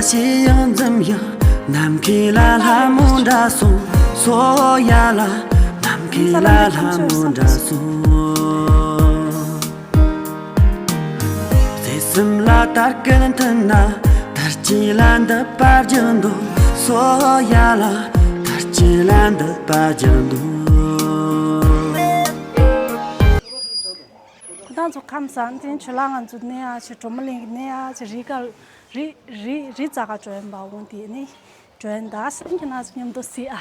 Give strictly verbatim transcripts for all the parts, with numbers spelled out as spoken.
ཅི་ཡང་འཛུམ་ཡང་ནམ་མཁའི་ལ་ལྷ་མོ་འདྲ་སོང་། སོ་ཡ་ལ་ནམ་མཁའི་ལ་ལྷ་མོ་འདྲ་སོང་། བརྩེ་སེམས་ལ་དར་སྐུད་མཐུད་ན། དར་ཅི་ལ་འདི་པར་རྒྱུ་འདུག་སོ་ཡ་ལ། དར་ཅི་ལ་འདི་པར་རྒྱུ་འདུག་ཁོ་ཐང་ཚོ་ཁམས་བཟང་དེ་ཆུ་ལ་ང་ཚོ་གནས་ཡ་ཆེ། གྲོ་མ་གླིང་གི་གནས་ཡ་ཆེ། རི་ག་རི་རི་རི་རྩ་ག་འགྲོ་ཡིན་པ་འོང་དེ་ནི་འགྲོ་ཡིན་ད་སེམས་ཀྱི་ནང་ཚོ་མཉམ་དུ་སི་ཨ།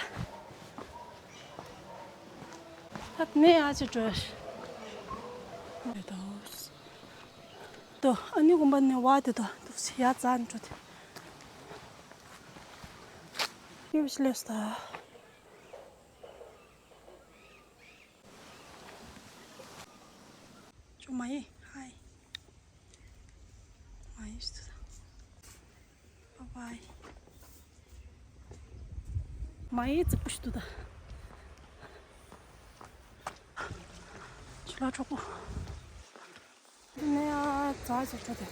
ད་གནས་ཡ་ཆེ་འགྲོ་ཡ། ཏོ་ཨ་ནི་དགོན་པ་ནི་བ་དེ་ཏོ་ཏོ་ཡ་ཙ་ནི་འགྲོ་དེ། ཡོ་ཤི་ལེ་སྟ། ཅོ་མ་ཡི་ཧའི། མ་ཡི་ཤི་ཏུ་ད། བ་བའི། མ་ཡི་ཙི་པུ་ཤི་ཏུ་ད། ཆུ་ལ་གྲོགས་པོ། ནས་ཡ་ཙག་ཅིག་འགྲོ་དེ།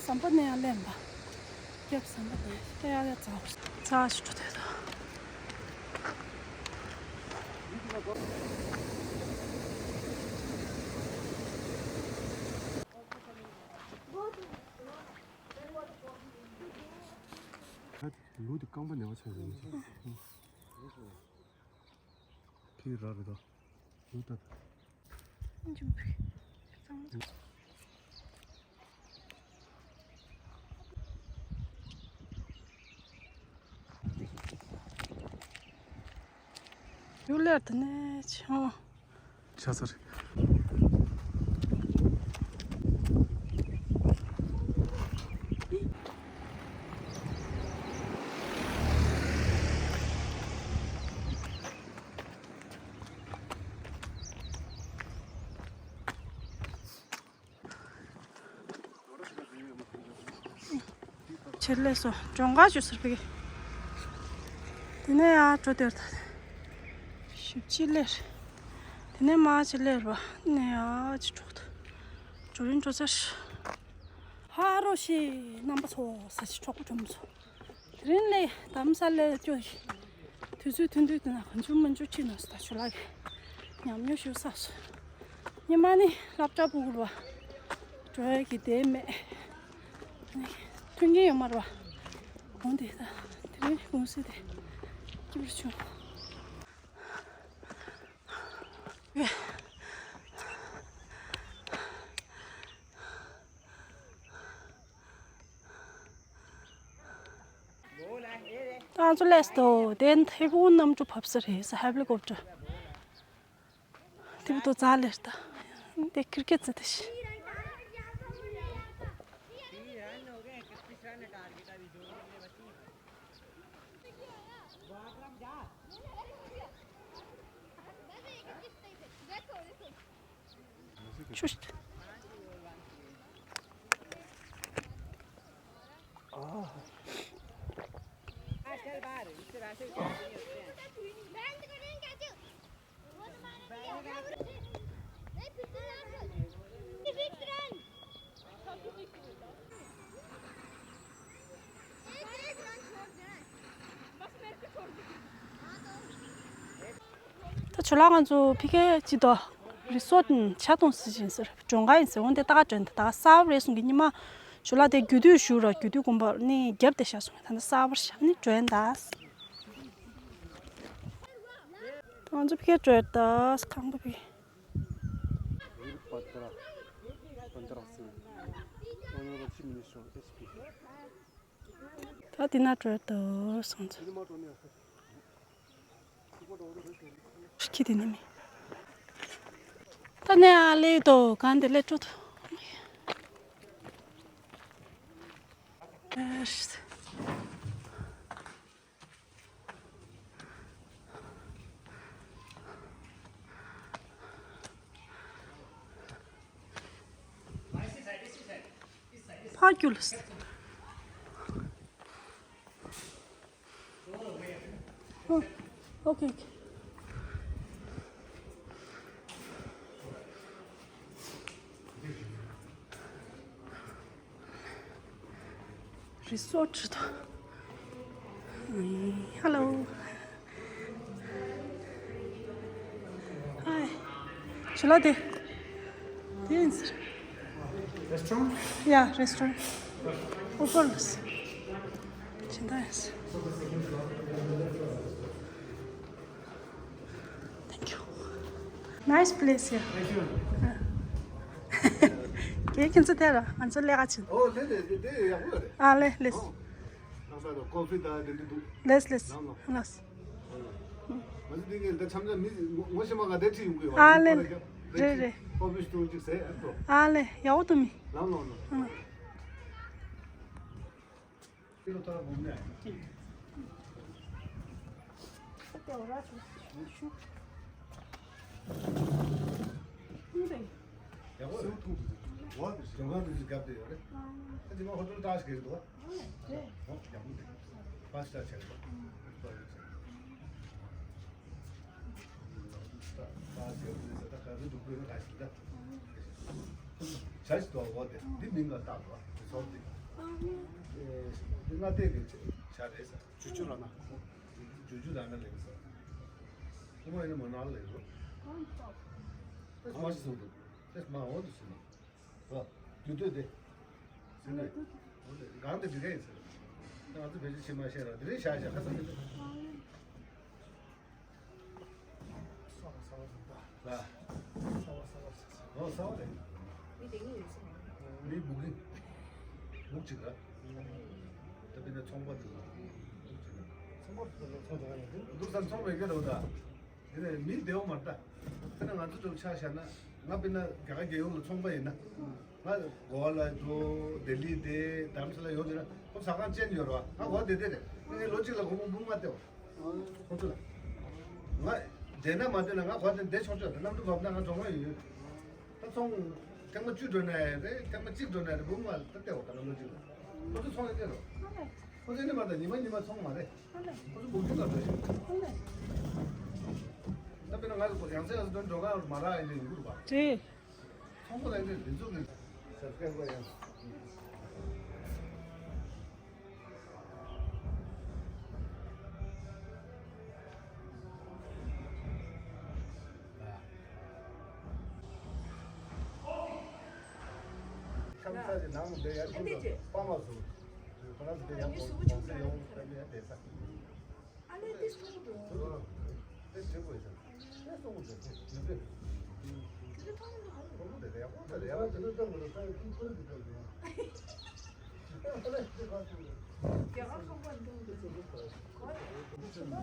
ཟམ་པ་ནས་ཡ་ལེན་པ། རྒྱབ་ཟམ་པ་ནས་ཡ་ཡ་ཙག་ཙག་ཅིག་འགྲོ་དེ་དང་། ལུག་དེ་རྐང་པ་ནས་བ་ཆགས་ཡོད་ནི། ཕི་ར་རེད་དོ། ལུག་ད། ཡུལ་ལས་དེ་ནས་ཆང་། ཆ་ཚ་རེད། ཆེར་ལས་སོ་ཇོང་ག་ཞུ་ཟེར་བི། དེ་ནས་ཡར་འགྲོ་དེར་ད། ཞིབ་ཅི་ལེར། དེ་ནས་མ་ཅི་ལེར་བ་ནས་ཡར་ཅི་འགྲོ་ད། འགྲོ་རིན་འགྲོ་ཚར། ཧ་རོ་ཤི་རྣམ་པ་ཚོ་ས་ཆི་གྲོགས་པོ་གྲོགས་མོ་ཚོ། དེ་རིང་ལས་དམ་ས་ལས་སྐྱོ་ཡི། དུས་ཚོད་ཐུང་ཐུང་དེ་ན་གང་བྱུང་མང་བྱུང་ཁྲིད་ནས་སུ་ད་ཆུ་ལག་གི་ཉམས་མྱོང་ཞུ་ས་སུ། ཉི་མ་ནི་སློབ་གྲྭ་ཕྲུ་གུ་ར་འགྲོ་ཡ་གི་དེ་མེད། མཐུན་རྐྱེན་ཡོད་མ་རེད་བ། འོང་དེ་ད་དེ་རིང་གུང་སེང་དེ་སྐྱིད་པོ་བྱུང་། ང་ཚོ་ལས་དོ་དེ་ཐེ་བོ་གནམ་གྲུ་བབས་ས་རེད་ས་ཧེ་ལི་ཀོབ་ཊར། དེ་བོ་དོ་རྩ་ལེར་ད། དེ་ཁིར་ཀེ་ཙི་དེ་ཤི། Чушь. ད་ཆུ་ལག་ང་ཚོ་ཕི་ཁེ་ཅི་དོ་རི་སོར་ཆ་གཏོང་སྲིད་ཅིང་ཟེར་གྲོང་ཁ་ཡིན་ཟེར་འོན་ཏེ་ད་ག་དྲན་ད་ག་གསར་པ་རེད་གསུང་གི་ཉི་མ་ཆུ་ལག་དེ་རྒྱུ་དུས་ཞུ་ར་རྒྱུ་དུས་དགོན་པ་ནི་རྒྱབ་དེ་བཞག་སོང་ད་ནི་གསར་པ་ཞག་ནི་དྲན་ད། ང་ཚོ་ཕི་ཁེ་དྲན་ད་ཁང་པ་ཕི། वीर पत्रा पंद्रह से honourable chief minister SP. ད་དེ་ན་བྲོས་ཏོ་སོང་ཚོ། ཁྱི་དེ་ནི་མི། ད་ནས་ཨ་ལེ་ཏོ་གང་དེ་ལེ་ཏོ་ཏོ། ཕར་རྒྱུགས་ལ། ཨོ། ཨོ་ཁེ་ཨོ་ཁེ། Resort. Hello. Hi. Should I do? Restaurant? Yeah, restaurant. Of course. Thank you. Nice place here. Thank you. ཁྱེད་ཚོ་དེ་ར་ང་ཚོ་ལས་ཀ་བྱེད། ཨོ་ལས་ལས་དེ་ཡག་པོ་རེད། ཨ་ལས་ལས། ཨོ། ལགས་སོ། ཀོ་ཕི་དང་དེ་འདྲ་འདུག་ལས་ལས། ལགས་ལགས། ལགས། ང་ཚོ་འདི་གའི་ད་འཆམ་འཆམ་མི་ངོ་ཤེས་མ་ག་དེ་ཁྲིད་ཡོང་གི་ཡོད་པ། ཨ་ལས། རེད་རེད། ཀོ་ཕི་སྟོང་གཅིག་ཟས་ཨ་ཏོ། ཨ་ལས་ཡག་པོ་འདུག་མི། ལགས་ལགས་ལགས། ཨ། ཡག་པོ་རེད། ལྗོན་ཤིང་དུས་སུ་བརྒྱབ་བསྡད་ཡོད་རེད། ཨ་ནི་མ་ཧོ་ཊེལ་བཀྲ་ཤིས་ཀྱི་རེད་འདུག་ཨ། ཨོ་ཡག་པོ་འདུག་ཕ་སི་ཊི་ཆེ་རེད་པ། ཨ། ཕ་སི་ཊི་ཆེ་རེད། ད་ད་ཞེས་པ་ཟེར་ད་ག་རེ་འདུག་དགོས་ན་ག་ཞིག་ད། བྱ་ཞིག་འདུག་འོ་དེ་འདི་མིང་ལ་བཏགས་འདུག་དེ་ཚོ་འདི། འདི་སྔ་ལྟས་ཀྱི་བྱ་རེད་ཟེར། ཇུ་ཇུ་ར་ན། ཇུ་ཇུ་ར་ན་ལེགས་ཟེར། ཁོ་མོ་ཡིན་ན་མོ་ན་ལེགས་ཟེར། ཨེ་མ་ཞིག་སོང་འདུག་ཨེ་མ་འོ་འདུག་ཟེར་ན། ཨོ། དུས་ཚོད་དེ། ཟིན་ནས། གང་དུ་འགྲིག་ག་ཡིན་ཟེར། ང་ཚོ་བེད་སྤྱོད་བྱེད་མ་ཤེས་ར་དེ་རིང་བཞག་བཞག་ཁ་སང་གི་འདུག་ལ། ཨོ་གསར་པ་རེད། མི་དེ་གཉིས་ཡོད་ས་མ་རེད། མི་སྦུག་གི་སྦུག་ཅིག་ར། ད་དེ་ནས་ཚོང་པ་འདུག་ལ། སྦུག་ཅིག་ར། ཚོང་པ་འདུག་ལ་ཚོང་རྒྱག་ཡིན་འདུག་ས་ཚོང་མེད་གི་རེད་ད། དེ་ནས་མི་བདེ་བོ་མ་རེད་ད། དཔེར་ན་ང་ཚོ་ཚོ་ཆ་བཞག་ན། ང་དཔེར་ན་རྒྱ་གར་རྒྱལ་ཡོངས་ལ་ཚོང་པ་ཡིན་ན། ང་གོ་བ་ལ་འགྲོ། ལྡི་ལི་བསྡད། རྡ་རམ་ས་ལ་ཡོང་བྱས་ན་ཁོ་ཟ་ཁང་ཅན་ཡོད་རེད་བ། ང་གོ་བ་བསྡད་བསྡད་རེད། ངས་ལོ་གཅིག་ལ་སྒོར་མོ་འབུམ་ལྔ་སྟེར་བ། ཁོ་ཚོ་ལ། ང་བསྡད་ན་མ་བསྡད་ན་ང་གོ་བ་དེ་བསྡད་ཆོག་ཆོག་རེད། གནམ་གྲུ་བབས་ན་ང་གྲོངས་ཡོང་ཡོད། ད་ཚོང་ཐེངས་མ་བཅུ་འགྲོ་ན་ཡང་རེད། ཐེངས་མ་གཅིག་འགྲོ་ན་ཡང་རེད། འབུམ་ལྔ་ད་སྟེར་བ། ད་ང་ལོ་གཅིག་ལ། ཁོ་ཚོ་ཚོང་ཡང་སྟེར་རོགས། ཁོ་ཚོ་ནི་མ་ད་ཉི་མ་ཉི་མ་ཚོང་མ་རེད། ཁོ་ཚོ་སྦུག་ཆུ་ལ་འགྲོ་ཞིག་ད་དཔེར་ན་ང་ཚོ་ཡང་སེ་ཡང་སེ་འགྲོ་འགྲོ་ག་མ་རག་ཡིན་དུས་ཡིན་དགོས་རེད་པ། རེད། ཚོང་པ་ལ་ཡིན་དུས་འདི་ཚོ་གི་ཟབ་སྐད་པ་ཡང་། ཁམས་ཚ་གི་ནང་དུ་བསྡད་ཡ་ཁྱིམ་དུ་སྤང་བ་བཟོ། ཁོ་རང་ཚོ་དེ་ཡང་གོང་ཚེ་ཡོང་ཁ་ནས་བསྡད་ས། ཨ་ལས་ཏིས་ཐུག་འགྲོ། ཏིས་དྲི་དགོས་ས། ཏིས་སོང་འགྲོ་ཏིས་ཡོད་པས། ཏིས་ཐུག་འགྲོ། ཁོ་མོ་དེ་ལས་ཡག་པོ་དེ་ལས་ཡག་པོ་དེ་ལས་སྟོན་དགོས་ས་ཡོད་ཁུལ་ཁུལ་དུ་སྟོན་དགོས། ཨ་ལས་ཏིས་ག་ཐུག་འགྲོ། རྒྱ་གར་ཚོང་པ་འདུག་འདུག་ཚོ་འདུག་ག་ལས་ཏིས་ཐུག་འགྲོ།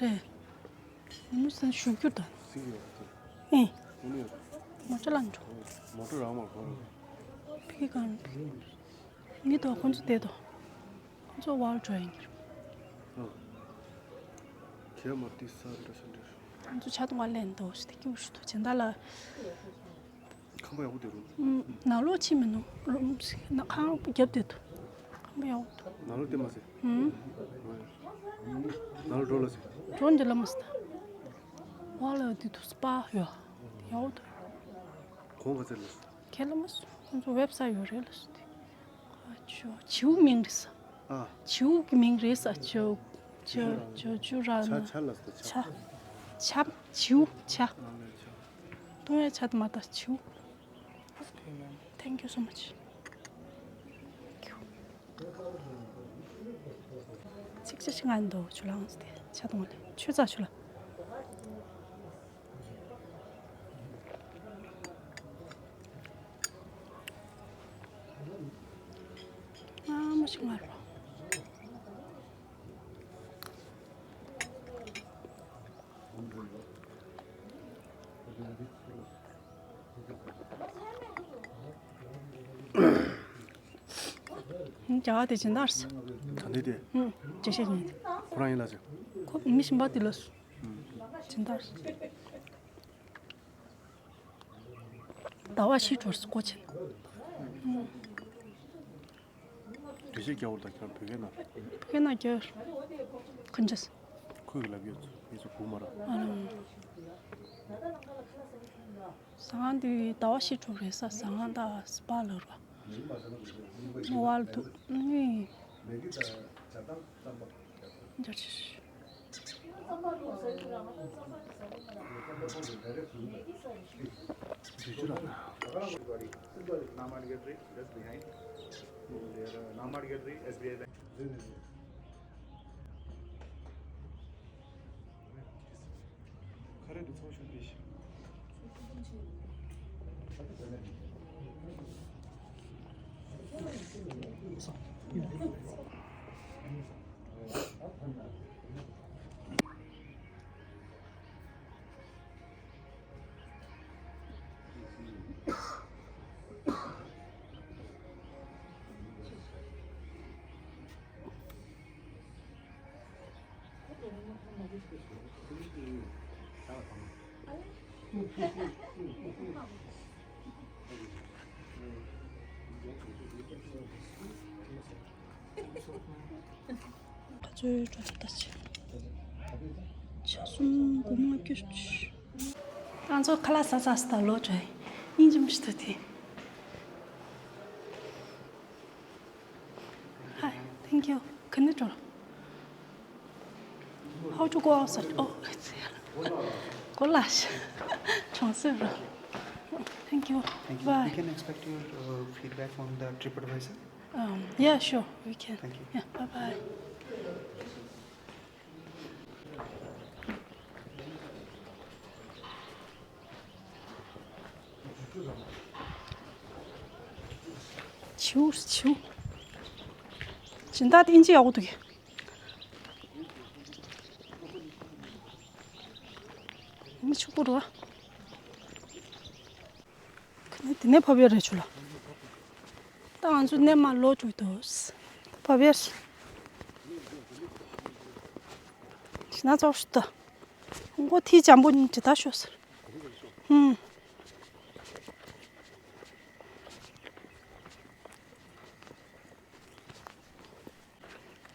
རེད། ཉི་མ་སང་ཞུ་རྒྱུ་དང་། སྲིད་ཡོད་རེད། ཨེ། ཁོང་ཡོད། མོ་ཅོ་ལ་འགྲོ། མོ་ཊ་རང་མ་གོ་རེད། ཕི་གང་། ངི་དོ་ཁོང་ཚོ་བསྡད་དོ། ཁོང་ཚོ་ཝར་འགྲོ་ཡིན། ཨ། ཁྱེད་མ་ཏི་ས་འདྲ་ས་འདྲ། ཁོང་ཚོ་ཆ་དུ་མ་ལེན་དོ་ཞིག་དེ་སྐྱིད་པོ་ཞིག་ཏུ་ཇི་འདྲ་ལ། ཁང་པ་ཡག་པོ་དེ་རུ། ནང་ལོགས་ཕྱིན་མི་འདུག་ཁང་པ་རྒྱབ་དེ་འདུག་ཁང་པ་ཡག་པོ་འདུག་ནང་ལོགས་བལྟས་མ་ཟེར། ནང་ལོགས་འགྲོ་ལ་ཟེར། འགྲོ་འདི་ལ་མ་ཟེར། ད་ཝ་ལ་དེ་འདུག་སྤ་ཡོད། ཡག་པོ་འདུག་གོང་ག་ཚད་ལ། ཁས་ལ་མ་སོང་། ཁོང་ཚོ་ཝེབ་སའིཊ་ཡོད་རེད་ལ་སོང་སྟེ། ཨ་ཅོ་བྱིའུ་མིང་རེད་ས། ཨ། བྱིའུ་གི་མིང་རེད་ས། ཅོ་ཅོ་ཅོ་ཅོ་ར་ཆ་ན། ཆ་ལ་སོང་ཆ། ཆ། ཆ། བྱིའུ་ཆ། ཨ་ལེ་ཆ། ཏོང་ཡ་ཆ་དུ་མ་ད་བྱིའུ། Thank you so much. ཚིག་ཆ་ཞིག་ང་འདོ་ཆུ་ལངས་ཏེ་ཆ་དུ་མ་ལེ་ཆུ་ཚ་ཆུ་ལ། ང་མ་ཞིག་མ་རོ། ཇ་བ་དེ་ཇི་འདར་སི། ད་འདི་དེ། ཇེ་ཤེས་ཉིད། ཁོ་རང་ཡིན་ལ་ཟེར། ཁོ་མི་ཤིན་པ་དེ་ལོས། ཇི་འདར་སི། ཟླ་བ་བཞི་འགྲོ་སི་ཀོ་ཆེན། འགྲེལ་བཤད་རྒྱག་འོར་དང་ཁྱེད་རང་བོད་སྐད་ནང་། བོད་སྐད་ནང་རྒྱག་ཁོ་འཇས། ཁོས་ལབ་ཡོད་ཚུལ་ངེད་ཚོ་གུ་མ་ར། ཨ་ལམ། ཟ་ཁང་འདི་ཟླ་བ་བཞི་འགྲོ་རེད་ས། ཟ་ཁང་ད་སྤ་ལ་ར། མོ་བལ་དུ་ནི། འཇར་ཆི། Namat Gateway just behind. There, uh, Namat Gateway, S B I Bank. ག་ཚོད་འགྲོ་ཐུབ་ད་ཆེ། ཆ་གསུམ་དགུ་མ་བཅུ། ང་ཚོ་ཁ་ལག་ཟ་ཚར་སི་ད་ལོ་དྲ་སྙིང་རྗེ་མོ་ཞིག་ཐུག་དེ། Hi, thank you. ག་ནས་འགྲོ། How to go outside? Oh, it's here. གོ་ལ་ཤ། གྲོང་གསེབ་ར། Thank you. Thank you. Bye. We can expect your uh, feedback on the TripAdvisor? Um, yeah, sure, we can. Thank you. Yeah, bye bye. བྱིའུ་བྱིའུ། སྦྱིན་བདག་དེ་ཨིན་ཇི་ཡག་པོ་འདུག་གི། མི་ཕྱུག་པོ་རེད་བ། ཁ་ནས་དེ་ནས་ཕབ་ཡ་རེད་ཆུ་ལ། ད་ང་ཚོ་གནས་མ་ལོག་འགྲོ་འདུག་ཕབ་ཡ། ཤི་ན་ཙོག་ཤི་ད། ཧུང་གོ་ཐི་འཇམ་པོ་ཉིན་ཇི་ལྟར་ཤོད་ཟེར། ཧུང་།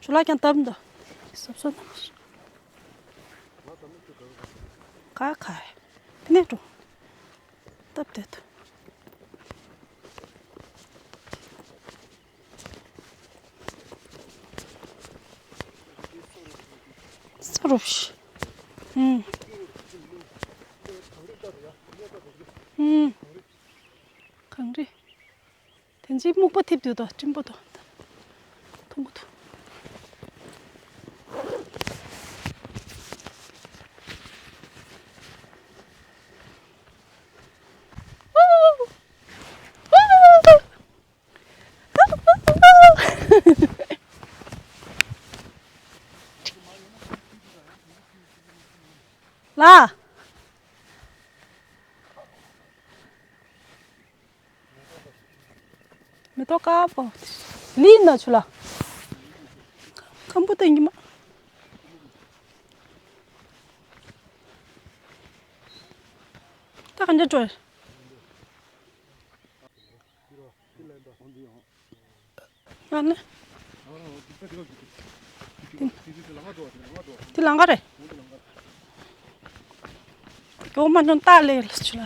ཆུ་ལ་ཀྱང་བཏབ་འདུག་སོབ་སོབ་དང་། ཁ་ཁ། དེ་ནས་འགྲོ། བཏབ་བསྡད་འདུག་ས་རུབ་ཤི། ཧུང་། ཧུང་། གངས་རི། དེ་ཚོའི་སྨུག་པ་འཐིབས་འདུག་དོ། སྤྲིན་པོ་དོ། མཐོང་གི་འདུག་ལ། མེ་ཏོག་དཀར་པོ། ལི་ན་ཆུ་ལ། ཁམ་བུ་ཏན་གྱི་མ། ད་གང་འདྲ་འགྲོ། ཨ་ནི། དེ་ལང་ཀ་རེད། གོ་མ་ནོན་ཏཱ་ལེ་ལ་ཆུ་ལ།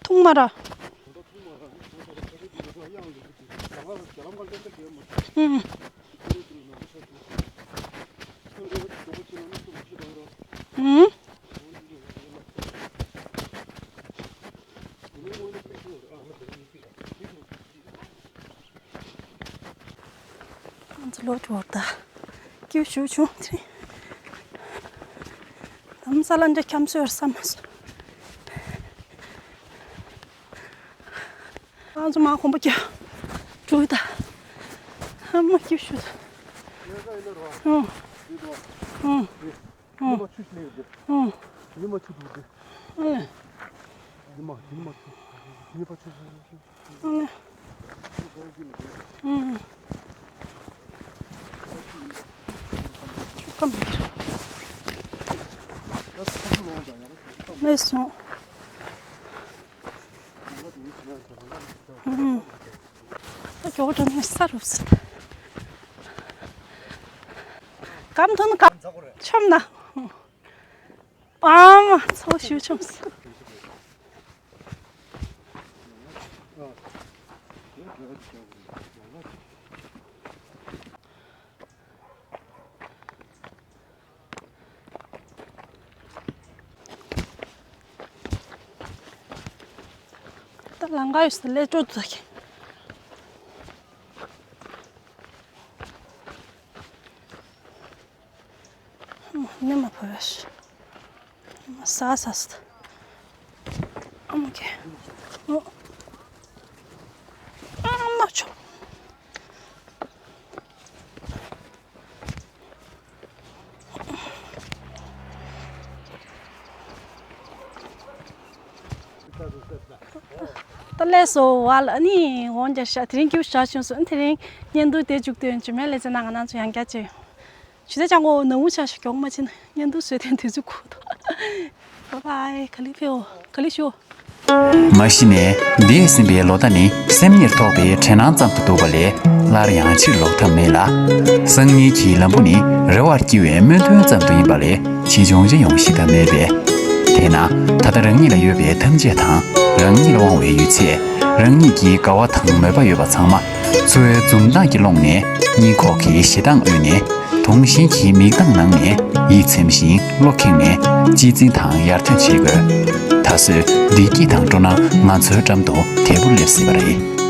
ཐུང་མ་ར། ཨུམ། ཨུམ། ང་ཚོ་ལོ་དྲུག་ད་སྐྱིད་ཤུགས་བྱུང་དེ། དམ་ས་ལ་འདྲ་འཁྱམ་སོས་བསམ་མ་སོང་། ང་ཚོ་མ་གོམ་པ་རྒྱག་འགྲོ་གི་ད། ཨ་མ་སྐྱིད་ཤུགས་ད། ཨང་། ཨང་། ཨང་། ཉི་མ་ཆུ་ལས་ཡོད་དེ། ཨང་། ཉི་མ་ཆུ་འདུག་དེ། ཨང་། ཉི་མ་ཉི་མ་ཆུ། ཉི་མ་ཆུ་ཆུ་ཆུ་ཆུ། ཨང་། ཨང་། ཆུ་ཁམས་མེད་སོང་། ཨང་། ད་ཇོ་བོ་དྲང་ནས་ས་རུབ་སྲིད། སྐམ་ཐོན་སྐམ་ཆོམ་ན། ཨ་མ་ཚོ་ཞུ་ཆོམ་སྲིད། ད་ལང་ཀ་ཡོད་ས་ལས་སྤྲོ་འདུག་གི། ནི་མ་བོས། ས་ས་ས། ཨ་མ་ཀེ། ཨ་མ་ཆོ། ད་ལས་སོ་བ་ལ་ནི་འོང་རྒྱ་ཤ་དེ་རིང་སྐྱིད་ཤ་བྱུང་སོང་དེ་རིང་བརྙན་ཐུང་དེ་མཇུག་སྟོན་བྱེད་མེད་ལས་ཚེ་ན་ང་ནང་ཚོ་ཡང་བསྐྱར་བྱེད། ཇུས་ཏེ་ཅང་གོ་ནང་འུ་ཆ་ཞིག་གྱོང་མ་ཕྱིན་བརྙན་ཐུང་བཟོས་ཏེ་དུས་ཚོད་ཁུག་ཐོག་བྷའི་བྷའི། ག་ལེ་ཕེའོ། ག་ལེ་ཤོ། མ་གཞི་ནས་འདས་ཟིན་པའི་ལོ་ཟླ་ནི་སེམས་ཉིད་ཐོག་པའི་དྲན་སྣང་ཙམ་དུ་འདུག་པ་ལས་སླར་ཡང་ཕྱིར་ལོག་ཐབས་མེད་ལ། སང་ཉིན་གྱི་ལམ་བུ་ནི་རེ་བར་སྐྱེ་བའི་སྨོན་འདུན་ཙམ་དུ་ཡིན་པ་ལས་ཕྱིས་འབྱུང་ཅི་ཡོང་ཤེས་ཐབས་མེད་པས། དེས་ན་ད་ལྟ་རང་ཉིད་ལ་ཡོད་པའི་ཐམས་ཅད་དང་རང་ཉིད་ལ་དབང་བའི་ཡོད་ཚད། རང་ཉིད་ཀྱི་དགའ་བ་དང་མོས་པ་ཡོད་པ་ཚང་མ་འཚོ་བའི་འཛུམ་མདངས་ཀྱི་ཀློང་ནས་སྙིང་ཁོག་གི་ཞེ་སྡང་དབུས་ནས། དུངས་ཞེན་གྱི་མིག་མདངས་ནང་ནས་ཡིད་ཚིམ་ཞིང་བློ་ཁེངས་ནས་གཅེས་འཛིན་དང་ཡར་ཐོན་བྱེད་དགོས། ད་གཟོད་བདེ་སྐྱིད་དང་སྤྲོ་སྣང་ང་ཚོའི་འགྲམ་དུ་དལ་བུར་སླེབས་སྲིད་པ་རེད།